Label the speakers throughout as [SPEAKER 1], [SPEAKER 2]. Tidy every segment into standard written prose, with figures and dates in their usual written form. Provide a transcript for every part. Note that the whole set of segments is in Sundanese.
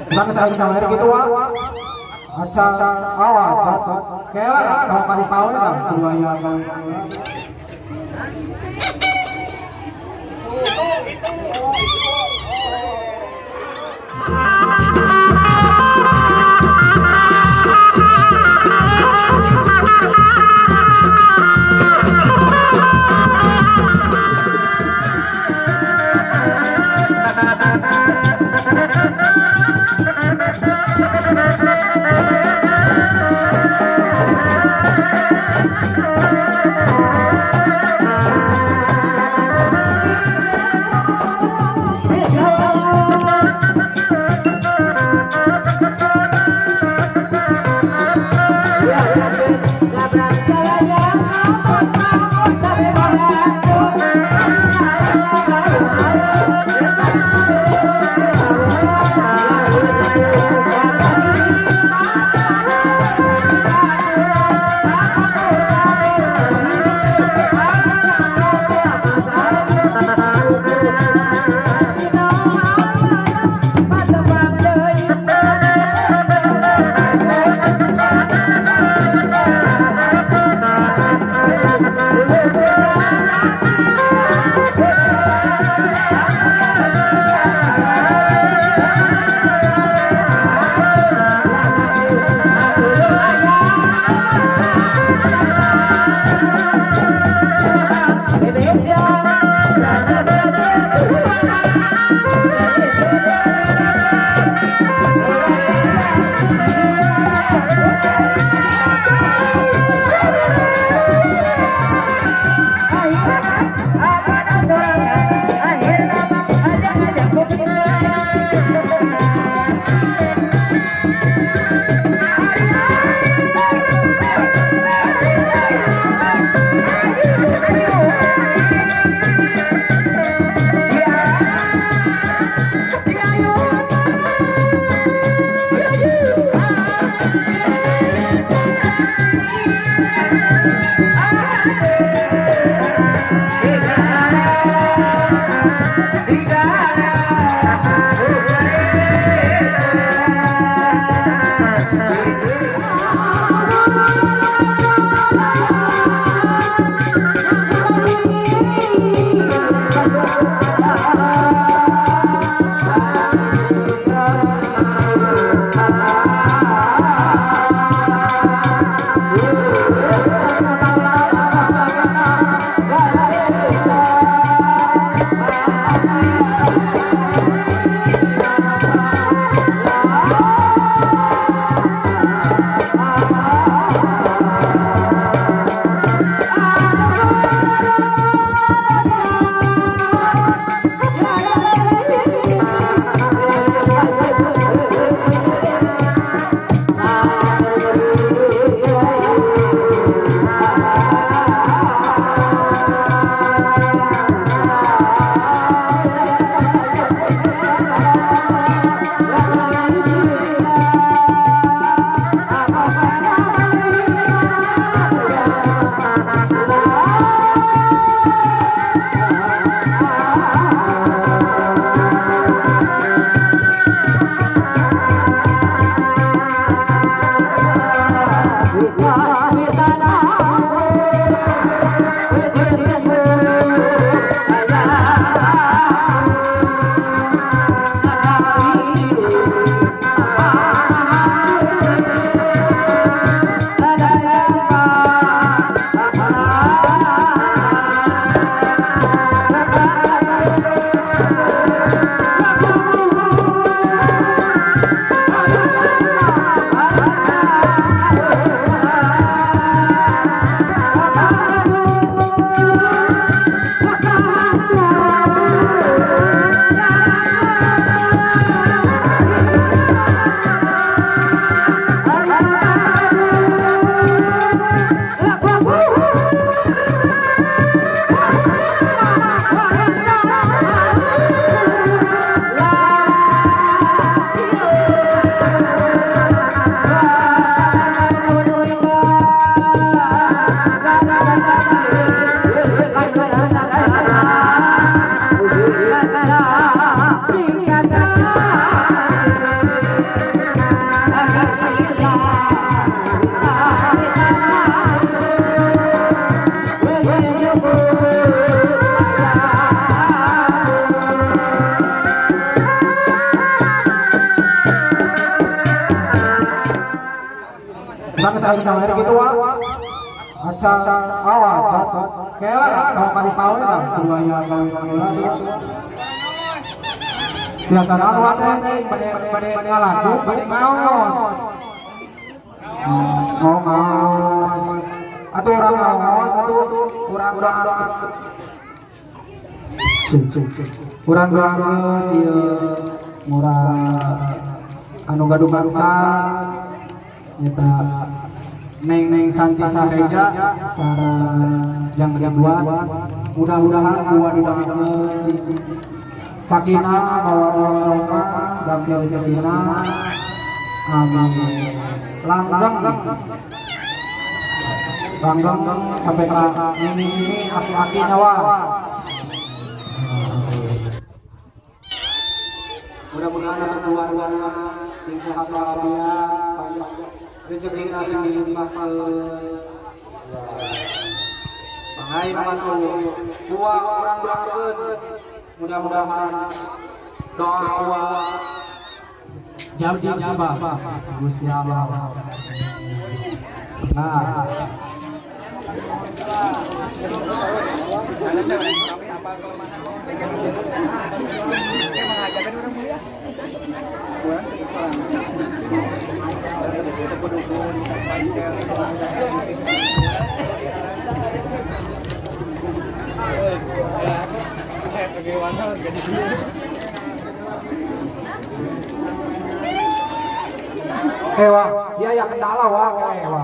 [SPEAKER 1] Bang sa gitu wa. Aca awa kela kalau kali sawe dah dua ya. Bangsa gitu wa. Aca awal kela tong kali sawe dah kudu aya gawe heula. Biasa anu teh bade bade ngalandu bade ngaos. Oh ngaos. Atuh urang ngaos atuh urang urang urang doakeun ieu murah anu gaduh bangsa nyata Neng Neng Santi Sahreja sareng Jang Ridwan, mudah-mudahan dua didoakeun sakinah mawaddah gampil rezekina, amin. Langgeng langgeng sampai ke ini aki-aki nyawa. Mudah-mudahan ada keluarga sing sehat walafiat, panjang rezeki sing dilimpahkeun. Pangai mangatu dua orang doakeun, mudah-mudahan doa dua jadi jabah Gusti Allah. Nah, Ewa, dia yang kendala wah, ewa.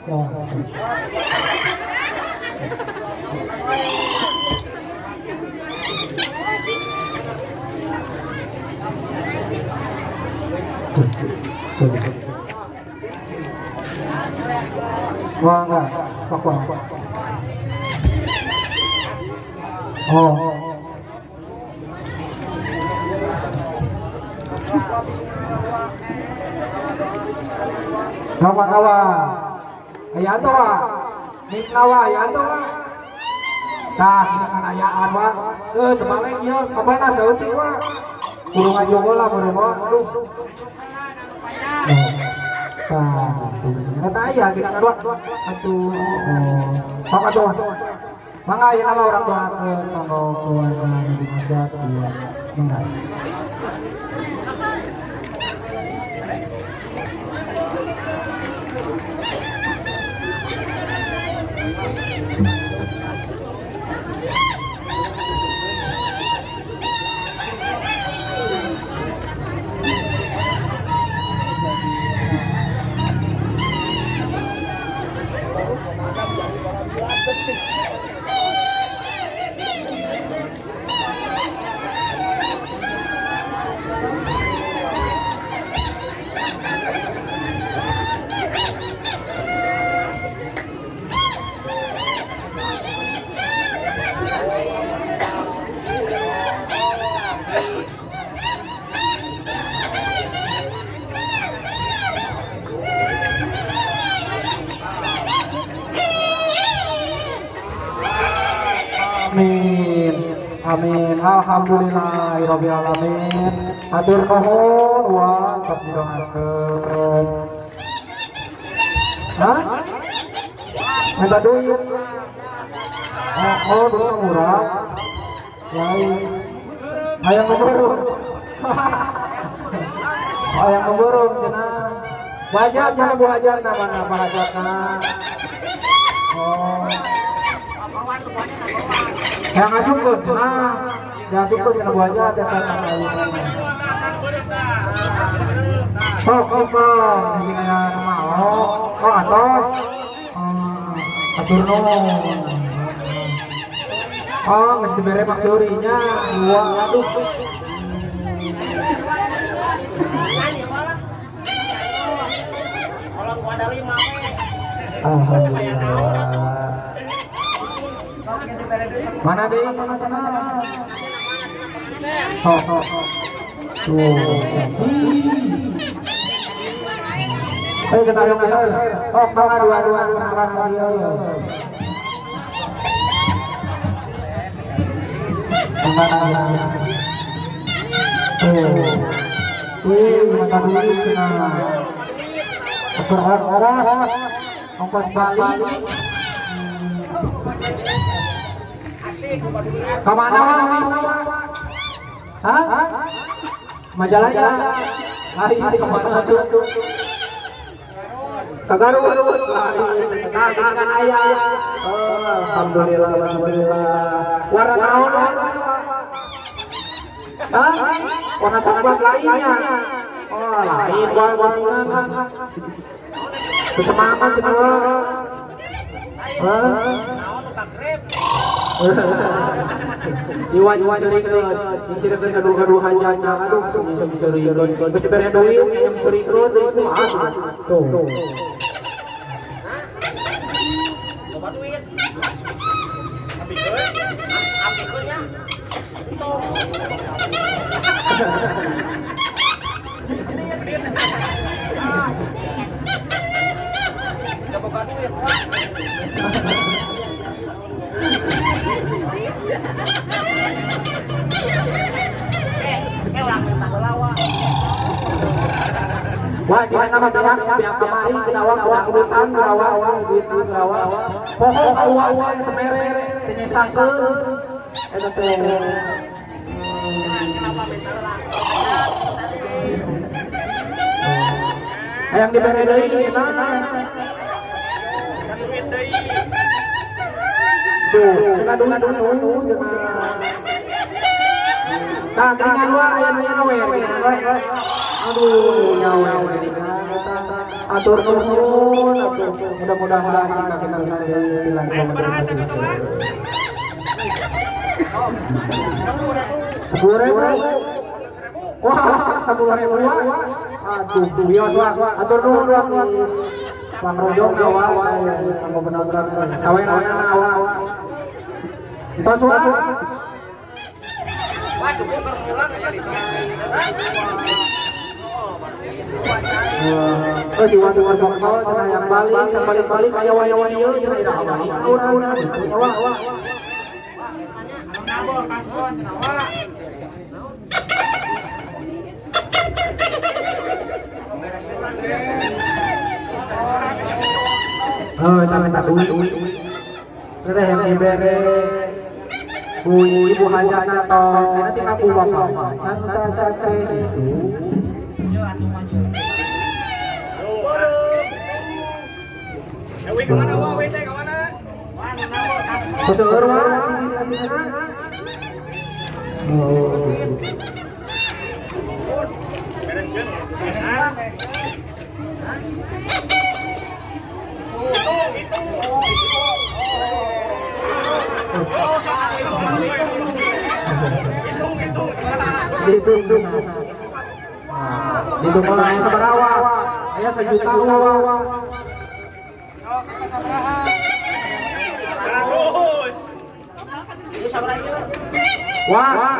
[SPEAKER 1] Ewa. Wah, enggak, wah. Oh. Sama kawa. Aya tuh wa. Minna wa aya tuh wa. Tah, kieu ayaan wa. Temaleng ieu kabana saeutik wa. Kudu ngajogo lah kudu wa. Aduh. Tah, eta aya kieu wa. Atuh. Sok atuh. Mangga ayeuna mah urang doakeun kanggo keluarga di Masjid ieu. Mangga. Amin. Amin. Alhamdulillahirabbil alamin. Hatur nuhun wa tos didoakeun. Hah? Minta duit. Oh, duit murah. Lain. Hayang ngeburung. Hayang ngeburung cenah. Wajat mana bu hajatna mana bu hajatna. Oh. Yang ngasupkeun cenah, diasupkeun cenah bu hajat eta Sok simpen di sini aya nu mau. Oh, atos. Atur nuhun. Oh, geus dibere Pak Surinya. Dua aduh. Alhamdulillah. Mana deh mana cenah? Oh, tuh. Ayo kita ayo besar. Oh, kawan dua dua dua dua dua. Tuh. Wih, mata duit cenah. Ongkos, ongkos balik. Kemana Wak? Hah? Majalaya? Lari kemana tuh? Ke Garut. Nah, dengan ayah. Alhamdulillah, alhamdulillah. Warna naon, Wak? Hah? Warna coklat lainnya. Oh, lain wah geuningan. Sesemangat cenah. Hah? Jiwa jiwa serikeun, serikeun gaduh-gaduh hajatna, aduh bisa bisa serikeun. Geus dibere duit, minjem serikeun deui kumaha tuh.
[SPEAKER 2] Loba duit. Ambikeun, ambikeun nya. Untung. Ah. Teu boga duit. Eh, urang minta heula wa.
[SPEAKER 1] Wah, jika nama pihak pihak kamari kenawa kuda-kudutan kenawa duit kenawa. Poho awa teu mere teu nyesangkeun. Eta teh.
[SPEAKER 2] Kenapa bisa heula?
[SPEAKER 1] Hayang dibere deui cenah.
[SPEAKER 2] Duit deui.
[SPEAKER 1] Tuh, cenah duit dulu cenah. Tah, geuningan wa aya nu nyawer geuningan wa. Aduh, nyawer geuningan eta. Atur nuhun atuh. Mudah-mudahan jika kita sampai bilang 10.000. Wah, 10.000 wah. Aduh, bios wah. Atur nuhun wah. Bang Rojong wah, kanggo penonton. Sawerana wah. Entos wah.
[SPEAKER 2] Wah, cukup bermulang ya di
[SPEAKER 1] Oh, si Watu Watu cenah yang balik, cenah balik-balik aya waya ieu cenah iraha balik. Urang gitu nya wah.
[SPEAKER 2] Nabol paspon cenah wa.
[SPEAKER 1] Oh, eta minta duit. Teh yang dibere Bu ibu hajatna tos, ayeuna tinggal bu bapak hajatan teu acan teh gitu.
[SPEAKER 2] Ya we kemana wa we teh kemana? Wah, nabol paspon.
[SPEAKER 1] Seueur wa cicing-cicingna. Oh.
[SPEAKER 2] Bereskeun. Itu, itu. Oh, hitung, hitung,
[SPEAKER 1] Dihitung. Dihitung kalau aya sabaraha wa? Aya 1 juta wa.
[SPEAKER 2] 100.
[SPEAKER 1] Wah,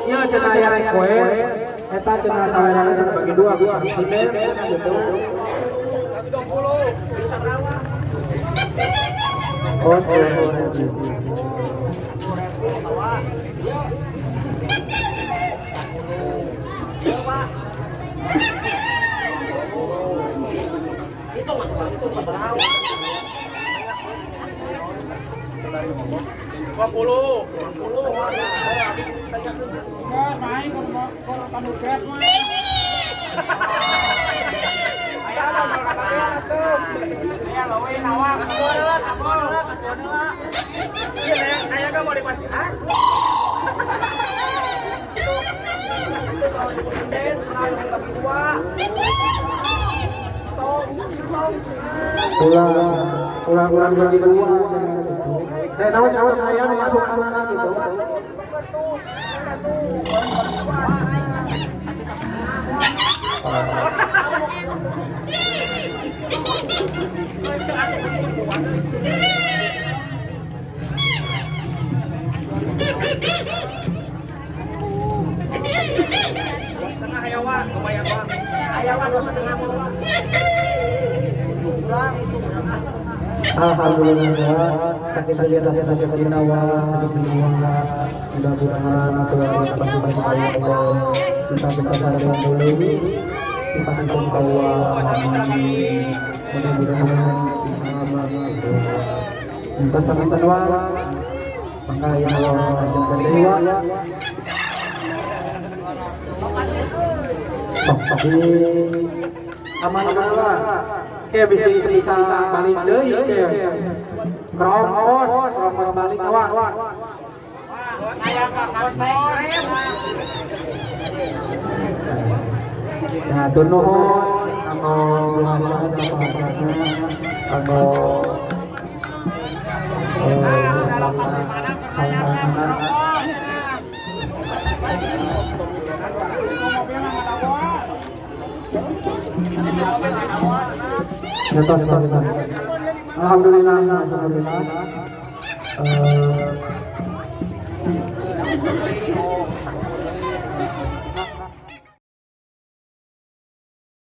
[SPEAKER 1] ieu cenah aya request. Eta cenah sawerana cenah bagi dua bisa sinden gitu.
[SPEAKER 2] 120.
[SPEAKER 1] Oh, 10.000.
[SPEAKER 2] Hitung sabaraha. 20. 20. Iya, aya mau dipasihan.
[SPEAKER 1] Ulang, ulang, ulang bagi dua. Teh tahu cewek saya nu masuk ke mana gitu.
[SPEAKER 2] Wa, lumayan, Wa. Aya, Wa, 2,5 mah, Wa. Kurang.
[SPEAKER 1] Alhamdulillah, sakitu di atas rezeki wa rezeki wa, mudah-mudahan atau pasti Allah cinta kita pada mulai pasti kawa, mudah-mudahan si selamat gitu. Entos panginten, wa, mangga ya Allah lanjutkan deui, wa. Sok di aman lah, kayak bisa bisa balik deui, kayak kromos kromos balik, wa.
[SPEAKER 2] Aya ka kantor.
[SPEAKER 1] Nah, hatur nuhun kanggo belajar apa kanggo saya. Ya, tos, tos, tos. Alhamdulillah, alhamdulillah.